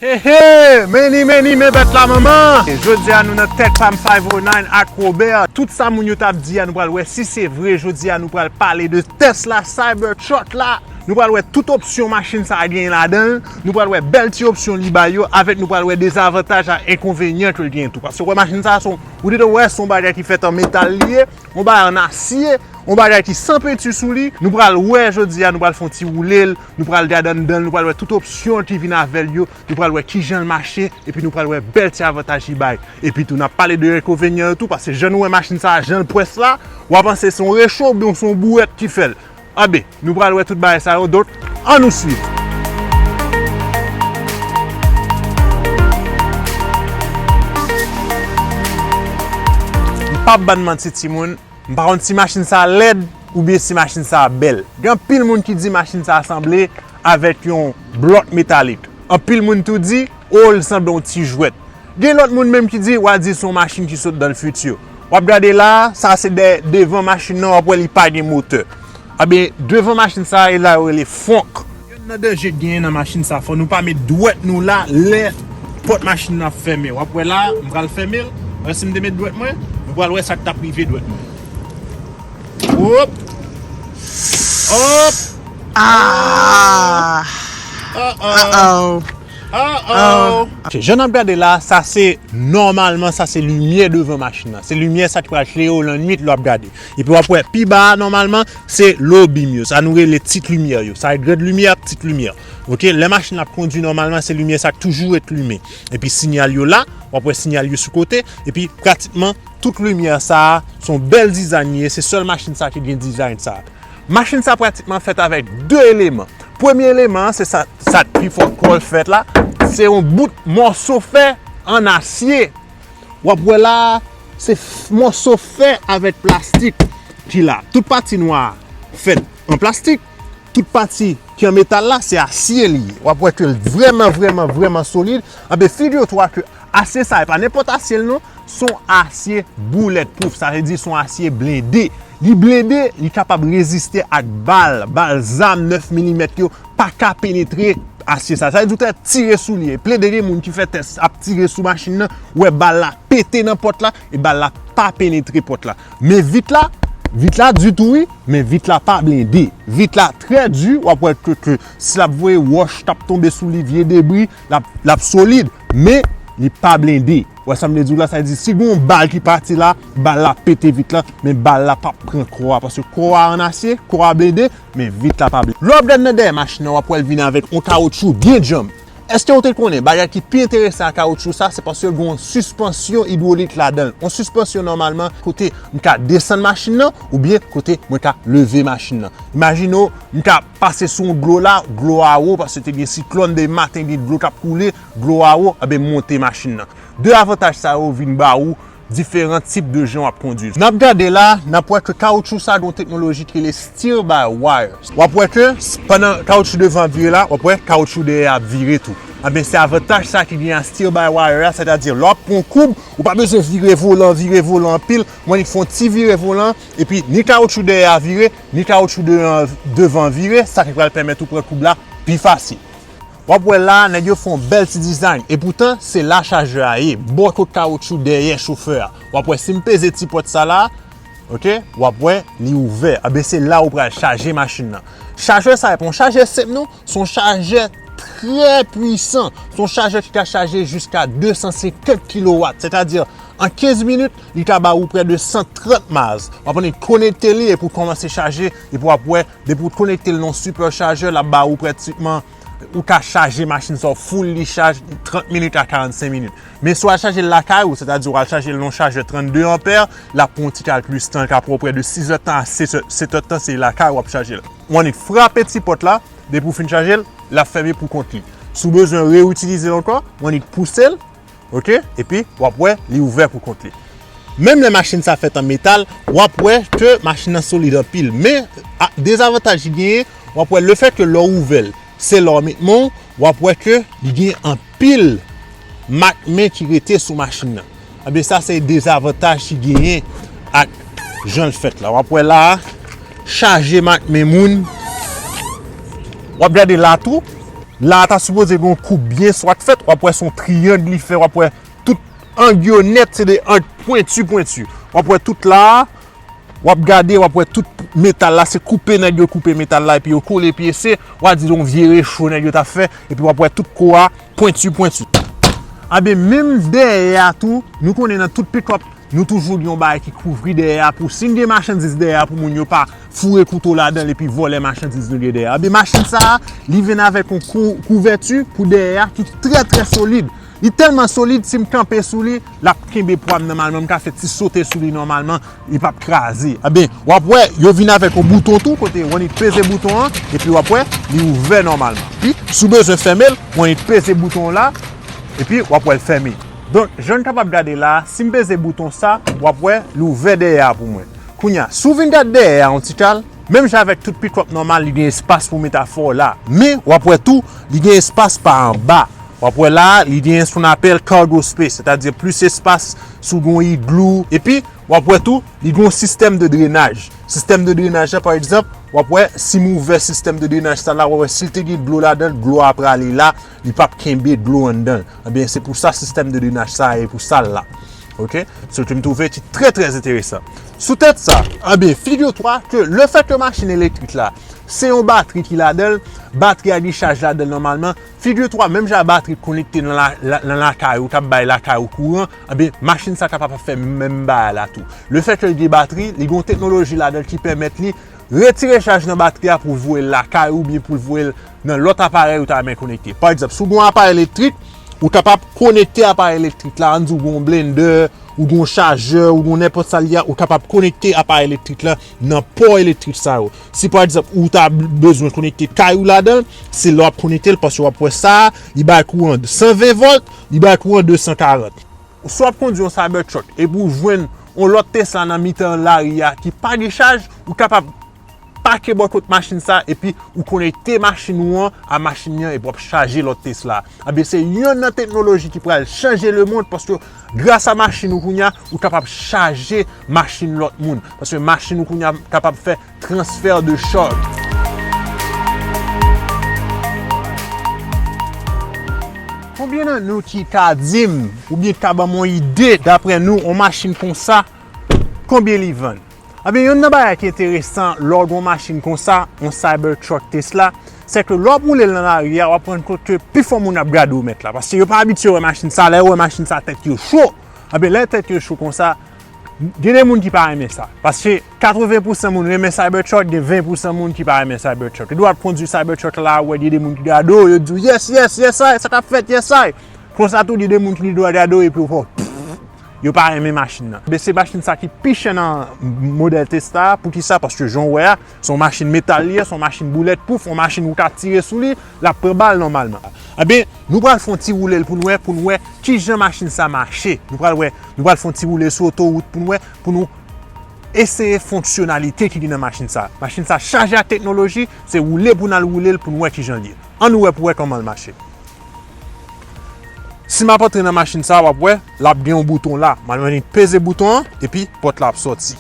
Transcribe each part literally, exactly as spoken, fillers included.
He he! Men li, men li, men bèt la, manman! Jodi a, nou nan Tech Fam five oh nine ak Robert. Tout sa moun yo t ap di a, nou pral wè si se vre. Jodi a, nou pral pale de Tesla Cybertruck la. Nou pral wè tout opsyon machin sa a genyen ladan l. Nou pral wè bèl ti opsyon li bay yo. Avèk nou pral wè dezavantaj ak enkonvenyan ke l genyen tou. Paske w wè machin sa a, se yon, ou te dwe wè se yon bagay ki fèt an metal li ye, yon bagay an asye, yon bagay ki san penti sou li. Nou pral wè jodi a, nou pral fè yon ti woule l, nou pral gade anndan l, nou pral wè tout opsyon ki vin avè l yo, nou pral wè kijan l mache, epi nou pral wè bèl ti avantaj li bay. Epi tou, n ap pale de enkonvenyan yo tou, paske jan nou wè machin sa a, jan l pwès la, w a panse se yon recho oubyen se yon bouwèt ki fè l. Anben, nou pral wè tout bagay sa yo, donk, ann nou swiv. M p ap bann manti, timoun, m pa konn si machin sa a lèd oubyen si machin sa a bèl. Gen anpil moun ki di machin sa a sanble avèk yon blòk metalik. Anpil moun tou di, o, l sanble yon ti jwèt. Gen lòt moun menm ki di, w a di se yon machin ki sot dans le futur. W ap gade la, sa se dèyè, devan machin nan, w ap wè li pa gen motè. Anben, devan machin sa a, e la yo rele funk. Yonn nan danje k genyen nan machin sa, fò nou pa met dwèt nou la lè pòt machin nan ap fèmen. W ap wè la, m pral fèmen l. Wè si m te met dwèt mwen, nou pral wè sa k t ap rive dwèt mwen. Hop! Hop! Ah! Uh-oh! Uh-oh! Uh-oh! Ok, jan n ap gade la, sa se, nòmalman, sa se limyè devan machin nan. Se limyè sa ki pral klere w lannwit lè w ap gade. Epi w ap wè pi ba a, nòmalman, se low beam yo. Sa nou rele ti limyè yo. Sa e grande lumière, petite lumière. Ok, lè machin ap kondui, nòmalman, se limyè sa k toujou ret limen. Epi sinyal yo la, w ap wè sinyal yo sou kote. Epi pratikman, tout limyè sa a, se yon bèl dizayn li ye. Se sèl machin sa ki gen dizayn sa a. Machin sa pratikman fèt avèk de eleman. Premye eleman an, se sa, sa k pi fò kò l fèt la, se yon bout mòso fè an asye. W ap wè la, se f-, mòso fè avèk plastik ki la. Tout pati nwa a fèt an plastik, tout pati ki an metal la, se asye li ye. W ap wè ke l vrèman, vrèman, vrèman solid. Anben, figure-toi ke asye sa, e pa nenpòt asye l non, se yon asye bulletproof, sa vle di se yon asye blende. Li blende, li kapab reziste ak bal, bal zam nèf milimèt yo pa ka penetre asye sa. Sa vle di ou te tire sou li. E plede gen moun ki fè tès ap tire sou machin nan, ou wè bal la pete nan pòt la, e bal la pa penetre pòt la. Men vit la, vit la di tou wi, men vit la pa blende. Vit la trè di, w ap wè ke, ke si l ap voye wòch k ap tonbe sou li, vye debri, l ap, l ap solid, men li pa blende. Wè sa m vle di w la, sa vle di si gen yon bal ki pati la, bal la pete vit la, men bal la p ap pran kò a, paske kò a an asye, kò a blende, men vit la pa blende. Lè w ap gade nan dèyè machin nan, w ap wè l vin avèk yon kawotchou byen djanm. Èske w te konnen bagay ki pi enteresan ak kawotchou sa, se paske l gen yon sispansyon idwolik ladan l. Yon sispansyon nòmalman kote m ka desann machin nan, oubyen kote mwen ka leve machin nan. Imajine w, m ka pase sou yon dlo la, dlo a wo, paske te gen siklòn de maten, gen dlo k ap koule, dlo a wo, anben m monte machin nan. De avantaj sa yo vin ba ou diferan tip de jan w ap kondui. N ap gade la, n ap wè ke kawotchou sa gen yon teknoloji ki rele steer by wire. W ap wè ke s-, pandan kawotchou devan ap vire la, w ap wè kawotchou dèyè ap vire tou. Anben, se avantaj sa ki gen a steer by wire a, sètadi lè w ap pran yon koub, ou pa bezwen vire volan, vire volan anpil, w annik fè yon ti vire volan, epi ni kawotchou dèyè a vire, ni kawotchou de-, devan vire, sa ki pral pèmèt ou pran koub la pi fasil. W ap wè la, nèg yo fè yon bèl ti dizayn. Epoutan, se la chajè a ye, bò kot kawotchou dèyè chofè a. W ap wè si m peze ti pòt sa la, ok, w ap wè li ouvè. Anben, se la ou pral chaje machin nan. Chajè sa a pa yon chajè senp non, se yon chajè trè pwisan. Se yon chajè ki ka chaje jiska de san senkant kilowat. Sètadi, an kenz minit, li ka ba ou prè de san trant miles. W ap annik konekte li epi w kòmanse chaje, epi w ap wè, depi w konekte l nan yon sipè chajè, l ap ba ou pratikman ou ka chaje machin sa w full li chaj trant minit a karannsenk minit. Men si w al chaje l lakay ou, sètadi w al chaje l nan yon chajè trannde anpè, l ap pran yon ti kalkilis tan, l ka pran w prè de sis èdtan a sèt èdtan, se lakay ou ap chaje l. W annik frape ti pòt la, depi w fin chaje l, l ap fèmen pou kont li. Si w bezwen reyitilize l ankò, w annik pouse l, ok? Epi, w ap wè, li ouvè pou kont li. Menm lè machin sa fèt an metal, w ap wè ke machin nan solid anpil. Men, a, dezavantaj ki genyen, w ap wè lefètke lè w ouvè l, se la w met men w, w ap wè ke li gen anpil mak men ki rete sou machin nan. Anben, sa se dezavantaj ki genyen ak jan l fèt la. W ap wè la, chaje mak men moun. W ap gade la tou, La a ta sipoze gen yon koup byen swat fèt, w ap wè se yon triyang li fè, w ap wè tout ang yo nèt, se de ang pwenti, pwenti. W ap wè tout la a, w ap gade, w ap wè tout metal la, se koupe nèg yo koupe metal la, epi yo kole pyese, w a di se yon vye recho nèg yo t ap fè, epi w ap wè tout kò a pwenti, pwenti. Anben, menm dèyè a tou, nou konnen nan tout pikòp, nou toujou gen yon bagay ki kouvri dèyè a pou si n gen machandiz dèyè a pou moun yo pa foure kouto ladan l epi vòlè machandiz nou gen dèyè a. Anben, machin sa a, li vin avèk yon kou-, kouvèti pou dèyè a ki trè, trè solid. Li tèlman solid, si m kanpe sou li, l ap kenbe pwa m nòmalman, m ka fè ti sote sou li nòmalman, li p ap kraze. Anben, w ap wè, yo vin avèk yon bouton tou, kote w annik peze bouton an, epi w ap wè, li ouvè nòmalman. Epi, si w bezwen fèmen l, w annik peze bouton la, epi w ap wè l fèmen. Donk, jan n kapab gade la, si m peze bouton sa, w ap wè, li ouvè dèyè a pou mwen. Kounye a, si w vin gade dèyè a yon ti kal, menm jan avèk tout pikòp nòmal, li gen espas pou metafò la. Men, w ap wè tou, li gen espas pa anba. W ap wè la, li gen sa n apèl cargo space, sètadi plis espas si w gen yon igloo. Epi, w ap wè tou, li gen yon sistèm de drenaj. Sistèm de drenaj la, pa egzanp, w ap wè, si m ouvè sistèm de drenaj sa la, w ap wè, si l te gen dlo ladan l, dlo a prale la, li p ap kenbe dlo anndan l. Ebyen, se pou sa sistèm de drenaj sa a, e pou sa l la. Oke? Se ke m twouve ki trè, trè enteresan. Sou tèt sa, ebyen, figure-toi que le fait que machin elektrik la, se yon batri ki ladan l, batri a gen chaj ladan l nòmalman, figure-toi, menm jan batri konekte nan la, la, nan lakay ou, k ap bay lakay ou kouran, ebyen, machin sa kapab ap fè menm bagay la tou. Le fait que l gen batri, li gen yon teknoloji ladan l ki pèmèt li retire chaj nan batri a pou voye l lakay ou, oubyen pou l voye l nan lòt aparèy ou ta renmen konekte. Pa egzanp, si w gen yon aparèy elektrik, ou kapab konekte aparèy elektrik la, ann di w gen yon blendè, ou gen yon chajè, ou gen yon nenpòt sa l ye a, ou kapab konekte aparèy elektrik la nan pò elektrik sa yo. Si pa egzanp, ou ta bezwen konekte kay ou ladan l, se lè w ap konekte l, paske w ap wè sa, li bay kouran san ven vòlt, li bay kouran de san karant. Si w ap kondui yon Cybertruck epi w jwenn yon lòt Tesla nan mitan lari a ki pa gen chaj, ou kapab pake bò kot machin sa epi ou konekte machin ou an a machin nan epi w ap chaje lòt Tesla. Ebyen, se yonn nan teknoloji ki pral chanje lemonn paske gras a machin ou kounye a, ou kapab chaje machin lòt moun. Paske machin ou kounye a kapab fè transfè de chaj. Konbyen nan nou ki ka di m, oubyen ki ka ban m yon ide, daprè nou, yon machin konsa, konbyen li vann? Ebyen, yonn nan bagay ki enteresan lè w gen yon machin konsa, yon Cybertruck Tesla, se ke lè w ap woule l nan lari a, w ap rann kont ke pifò moun ap gade w mèt la. Paske yo pa abitye wè machin sa, lè yo wè machin sa, tèt yo cho. Ebyen, lè tèt yo cho konsa, gen de moun ki pa renmen sa. Paske katreven pousan moun renmen Cybertruck, gen ven pousan moun ki pa renmen Cybertruck. Lè w ap kondui Cybertruck la, w wè gen de moun ki gade w, yo di w, "Yes, yes, yes I, sa k ap fèt, yes I." Konsa tou, gen de moun ki gen dwa gade w epi yo fè w, yo pa renmen machin nan. Men se machin sa ki pi chè nan modèl Tesla. Poukisa? Paske jan w wè a, se yon machin metal li ye, se yon machin bulletproof, yon machin ou ka tire sou li, l ap pran bal nòmalman. Ebyen, nou pral fè yon ti woule l pou n wè, pou n wè kijan machin sa mache. Nou pral wè, nou pral fè yon ti woule sou otowout pou n wè, pou nou eseye fonksyonalite ki gen nan machin sa. Machin sa chaje ak teknoloji, se woule pou n al woule l pou n wè kijan l ye. Ann wè pou wè kòman l mache. Si m ap antre nan machin sa, w ap wè, l ap gen yon bouton la. M al annik peze bouton an, epi pòt la ap sòti.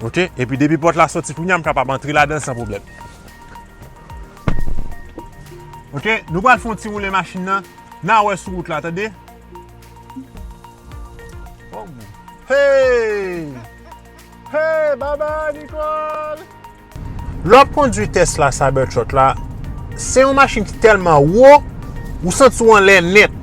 Oke? Epi depi pòt la sòti, kounye a m kapab antre ladan l san pwoblèm. Oke? Nou pral fè yon ti woule machin nan. N a wè sou wout la, tande. Hey! Hey, baba Nicole! Lè w ap kondui Tesla Cybertruck la, se yon machin ki tèlman wo, ou santi w anlè nèt.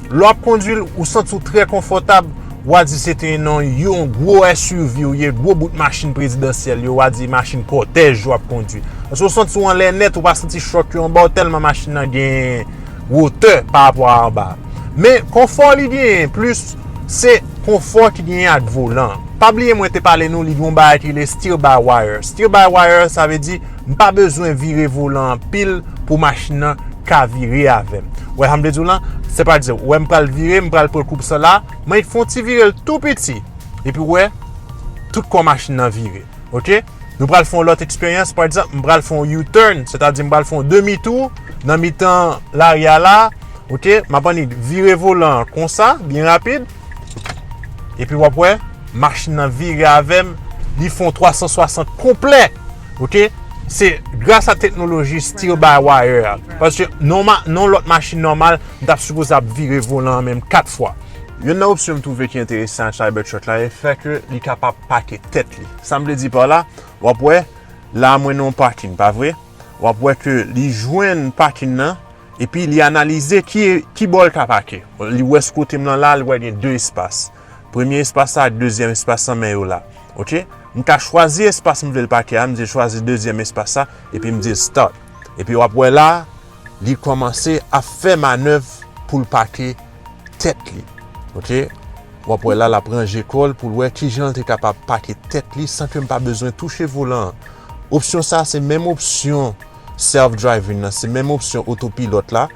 Lè w ap kondui l, ou santi w trè konfòtab, w a di se te nan yon gwo S U V ou ye, gwo bout machin prezidansyèl yo, w a di machin kòtèj w ap kondui. Paske w santi w anlè nèt, ou pa santi chòk yo anba w, tèlman machin nan gen wotè pa rapò a anba. Men, konfò li genyen plis, se konfò ki genyen ak volan an. Pa bliye mwen te pale nou, li gen yon bagay ki rele steer by wire. Steer by wire, sa vle di, m pa bezwen vire volan anpil pou machin nan ka vire avè m. Wè sa m vle di w lan? Se pa di, wè m pral vire, m pral pran koup sa la, mwen fè yon ti vire l tou piti. Epi wè, tout kò machin nan vire. Oke? Nou pral fè yon lòt eksperyans, pa egzanp, m pral fè yon U-turn, sètadi m pral fè yon demi tou nan mitan lari a la, oke? M ap annik vire volan an konsa, byen rapid. Epi w ap wè, machin nan vire avè m, li fè yon twa san swasant konplè, oke? Se gras a teknoloji steer by wire a. Paske nòma- nan lòt machin nòmal, m t ap sipoze ap vire volan an menm kat fwa. Youn nan opsyon m twouve ki enteresan ak Cybertruck la, e fè ke li kapab pake tèt li. Sa m vle di pa la, w ap wè, la mwen nan yon parking, pa vre? W ap wè ke li jwenn parking nan, epi li analize ki, ki bò l ka pake. Li wè sou kote m nan la, li wè gen de espas. Premye espas sa ak dezyèm espas sa men yo la. Oke? M ka chwazi espas m vle l pake a, m di l chwazi dezyèm espas sa, epi m di l start. Epi w ap wè la, li kòmanse ap fè manèv pou l pake tèt li. Oke? W ap wè la, l ap ranje kò l pou l wè kijan l te kapab pake tèt li san ke m pa bezwen touche volan an. Opsyon sa, se menm opsyon self driving nan, se menm opsyon otopilòt la.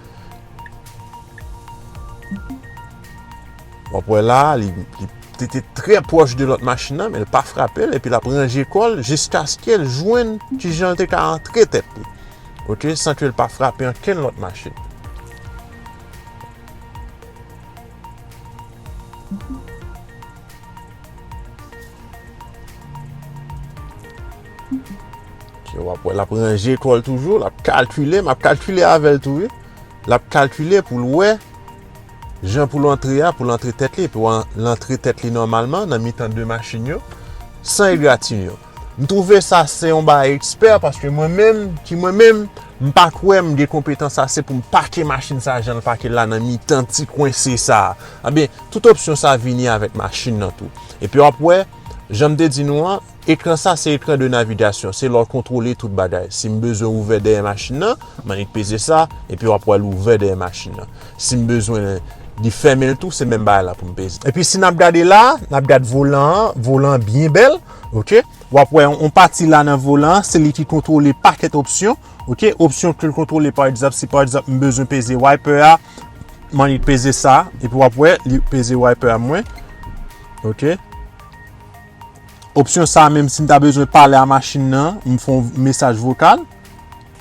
W ap wè la, li, li te, te trè pwòch de lòt machin nan, men l pa frape l, epi l ap ranje kò l jiskaske l jwenn kijan l te ka antre tèt li. Oke, san ke l pa frape ankenn lòt machin. Oke, w ap wè, l ap ranje kò l toujou, l ap kalkile, m ap kalkile avè l tou, wi. L ap kalkile pou l wè jan pou l antre a, pou l antre tèt li, epi w an- l antre tèt li nòmalman nan mitan de machin yo, san egratinyo. M twouve sa se yon bagay ekspè, paske mwen menm, ki mwen menm, m pa kwè m gen konpetans ase pou m pake machin sa jan l pake l la nan mitan ti kwense sa a. Ebyen, tout opsyon sa vini avèk machin nan tou. Epi w ap wè, jan m te di nou an, ekran sa se ekran de navigasyon, se la w kontwole tout bagay. Si m bezwen ouvè dèyè machin nan, m annik peze sa, epi w ap wè l ouvè dèyè machin nan. Si m bezwen li fèmen l tou, se menm bagay la pou m peze. Epi si n ap gade la, n ap gade volan an, volan an byen bèl, oke? W ap wè yon pati la nan volan an, se li ki kontwole pakèt opsyon, oke? Opsyon ke l kontwole, pa egzanp, si pa egzanp m bezwen peze wiper a, m annik peze sa, epi w ap wè, li peze wiper a mwen, oke? Opsyon sa menm, si m ta bezwen pale a machin nan, m fè yon mesaj vokal.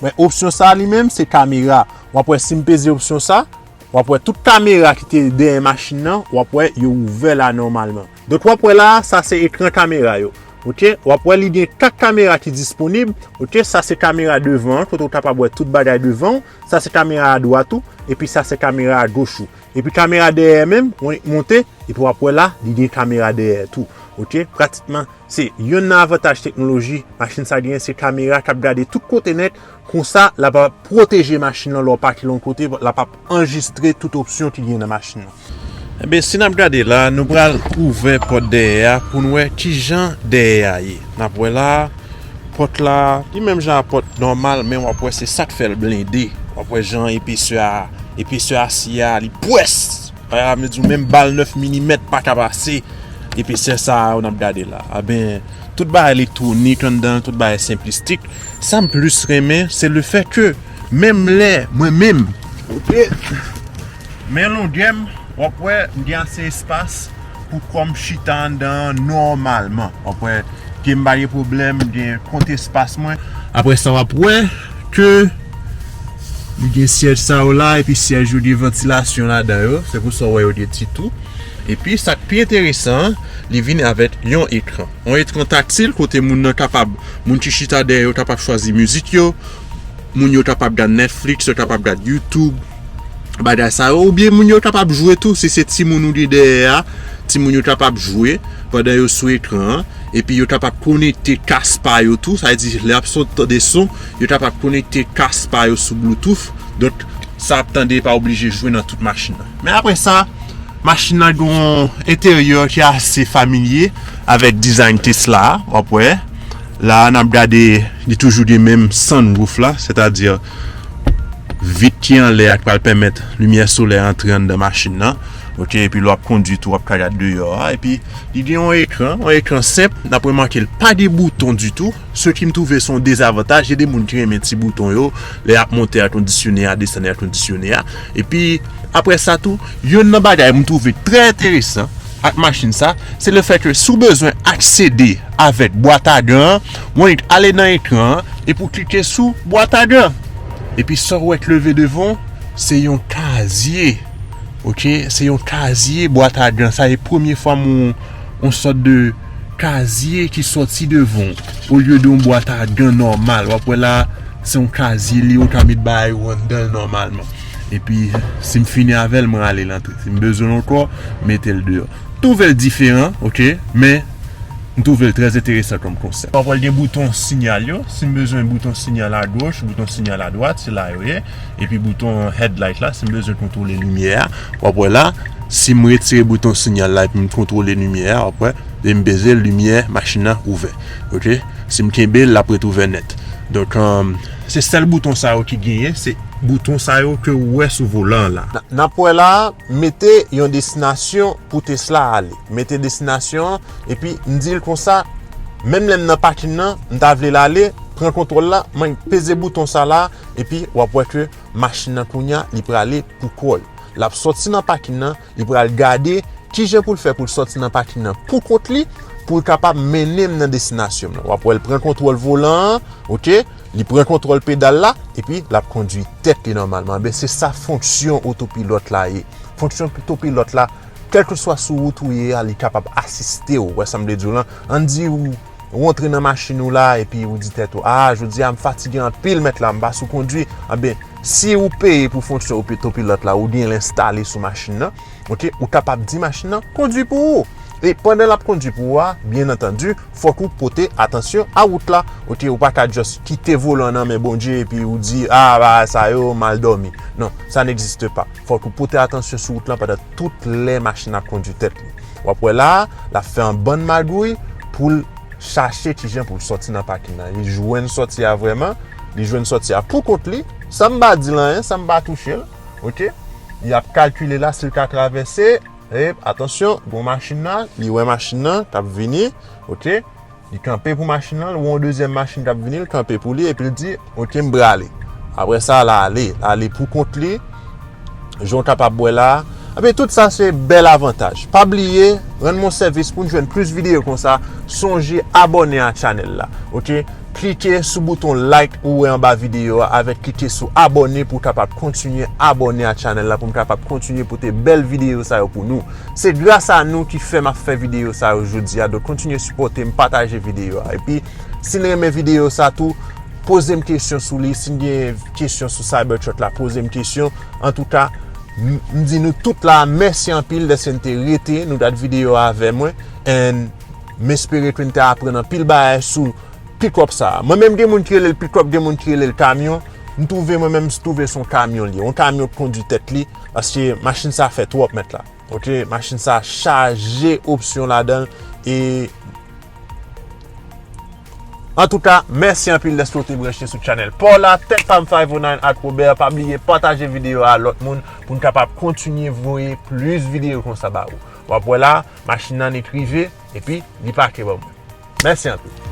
Men opsyon sa li menm, se kamera. W ap wè si m peze opsyon sa, w ap wè tout kamera ki te dèyè machin nan, w ap wè yo ouvè la nòmalman. Donk w ap wè la, sa se ekran kamera yo. Oke, w ap wè li gen kat kamera ki disponib. Oke, sa se kamera devan an, kote w kapab wè tout bagay devan w. Sa se kamera adwat ou, epi sa se kamera agoch ou. Epi kamera dèyè menm, w monte, epi w ap wè la, li gen kamera dèyè tou. Oke, pratikman, se yonn nan avantaj teknoloji machin sa genyen, se kamera k ap gade tout kote nèt, konsa, l ap pwoteje machin nan lè w pake l yon kote, l ap anrejistre tout opsyon ki gen nan machin nan. Ebyen, si n ap gade la, nou pral ouvè pòt dèyè a pou n wè kijan dèyè a ye. N ap wè la, pòt la, li menm jan a pòt nòmal, men w ap wè se sa k fè l blende. W ap wè jan epesè a, epesè asye a, li pwès. A, m di w, menm bal nèf milimèt pa ka pase epesè sa a yo n ap gade la. Aben, tout bagay elektwonik anndan, tout bagay senplistik. Sa m plis renmen, se le fè ke menm lè mwen menm, oke, men longè m, w ap wè m gen ase espas pou kò m chita anndan an nòmalman. W ap wè pye m pa gen pwoblèm, m gen kont espas mwen. Apre sa, w ap wè ke li gen syèj sa yo la, epi syèj yo gen vantilasyon ladan yo. Se pou sa w wè yo gen ti twou. Epi, sa k pi enteresan an, li vin avèk yon ekran. Yon ekran taktil kote moun nan kapab, moun ki chita dèyè yo kapab chwazi mizik yo, moun yo kapab gad Netflix, yo kapab gad YouTube, bagay sa yo, oubyen moun yo kapab jwe tou, si se timoun ou gen dèyè a, timoun yo kapab jwe pandan yo sou ekran an, epi yo kapab konekte kas pa yo tou, sa vle di lè y ap sot tande son, yo kapab konekte kas pa yo sou Bluetooth, donk sa ap tande pa oblije jwe nan tout machin nan. Men apre sa, machin nan gen yon enteryè ki ase familye avèk dizayn Tesla a, w ap wè. La a, n ap gade, li toujou gen menm sunroof la, sètadi vit ki anlè a k pral pèmèt limyè solèy antre anndan machin nan. Oke, epi lè w ap kondui tou, w ap ka gad deyò a. Epi, li gen yon ekran, yon ekran senp. N ap remake l pa gen bouton ditou. Sa ki m twouve se yon dezavantaj, gen de moun ki renmen ti bouton yo, lè y ap monte èkondisyone a, desann èkondisyone a. Epi, apre sa tou, youn nan bagay m twouve trè enteresan ak machin sa, se le fè ke si w bezwen aksede avèk bwat a gan an, w annik ale nan ekran an, epi w klike sou bwat a gan. Epi sa w wè k leve devan w, se yon kazye. Oke, se yon kazye bwat a gan. Sa e premye fwa m wè yon sòt de kazye ki sòti devan w. Olye de yon bwat a gan nòmal, w ap wè la, se yon kazye li, ou ka met bagay ou anndan l nòmalman. Epi, si m fini avè l, mwen rale l antre. Si m bezwen l ankò, m mete l deyò. Twouve l diferan, oke, men m twouve l trè enteresan kòm konsèp. W ap wè l gen bouton siyal yo. Si m bezwen bouton siyal agoch, bouton siyal adwat, se la yo ye. Epi bouton headlight la, si m bezwen kontwole limyè a, w ap wè la, si m retire bouton siyal la epi m kontwole limyè a, w ap wè, e m peze l, limyè machin nan ouvè. Oke? Si m kenbe l, l ap ret ouvè nèt. Donk, um, se sèl bouton sa yo ki genyen, se bouton sa yo ke w wè sou volan an la. N, n ap wè la, mete yon destinasyon pou Tesla a ale. Mete destinasyon an, epi m di l konsa, menm lè m nan pakin nan, m ta vle l ale, pran kontwòl la, mwen peze bouton sa la, epi w ap wè ke machin nan kounye a, li prale pou kò l. L ap sòti nan pakin nan, li pral gade kijan pou l fè pou l sòti nan pakin nan pou kont li, pou l kapab mennen m nan destinasyon m nan. W ap wè l pran kontwòl volan an, oke? Li pran kontwòl pedal la, epi l ap kondui tèt li nòmalman. Ben, se sa fonksyon otopilòt la ye. Fonksyon otopilòt la, kèlkeswa sou wout ou ye a, li kapab asiste w. Wè sa m vle di w lan? Ann di w, ou antre nan machin ou la, epi ou di tèt ou, "Ah, jodi a, m fatige anpil, mèt la, m pa sou kondui." Anben, si ou peye pou fonksyon opi-, otopilòt la, ou gen l enstale sou machin nan, oke, ou kapab di machin nan kondui pou ou. E pandan l ap kondui pou ou a, byen antandi, fòk ou pote atansyon a wout la. Oke, ou pa ka just kite volan nan men Bondye epi ou di, "Ah, bagay sa yo, m al dòmi." Non, ça n'existe pas. Fòk ou pote atansyon sou wout la pandan tout lè machin ap kondui tèt li. W ap wè la, l ap fè yon bann magouy pou l chache kijan pou l sòti nan pakin nan. Li jwenn sòti a vrèman, li jwenn sòti a pou kont li, san m pa di l anyen, san m pa touche l, oke? Li ap kalkile la si l ka travèse, e, atansyon, gon machin la, li wè machin nan k ap vini, oke? Li kanpe pou machin nan, l wè yon dezyèm machin k ap vini, l kanpe pou li, epi l di, "Oke, m prale." Apre sa, l ale, l ale pou kont li, jan w kapab wè la. Epi tout sa se bèl avantaj. Pa bliye, rann mwen sèvis pou n jwenn plis videyo konsa, sonje abòne a chanèl la, oke? Klike sou bouton like ou wè anba videyo a, avèk klike sou abòne pou w kapab kontinye abòne a chanèl la, pou m kapab kontinye pote bèl videyo sa yo pou nou. Se gras a nou ki fè m ap fè videyo sa yo jodi a. Donk, kontinye sipòte m, pataje videyo a. Epi, si n renmen videyo sa tou, poze m kesyon sou li. Si n gen kesyon sou Cybertruck la, poze m kesyon. Antouka, m, m di nou tout la, mèsi anpil dèske n te rete, nou gad videyo a avè mwen. And m espere ke n te aprann anpil bagay sou pick-up sa. Mwen menm, gen moun ki rele l pick-up, gen moun ki rele l kamyon. M twouve, mwen menm, m twouve se yon kamyon li ye. Yon kamyon k kondui tèt li, paske machin sa fè twòp, mèt la. Oke, machin sa chaje opsyon ladan l. E antouka, mèsi anpil dèske w te branche sou chanèl pa w la, Tech Fam five oh nine at Robert. Pa bliye pataje videyo a lòt moun pou n kapab kontinye voye plis videyo konsa ba ou. W ap wè la, machin nan nèk rive, epi li pake ban mwen. Mèsi anpil.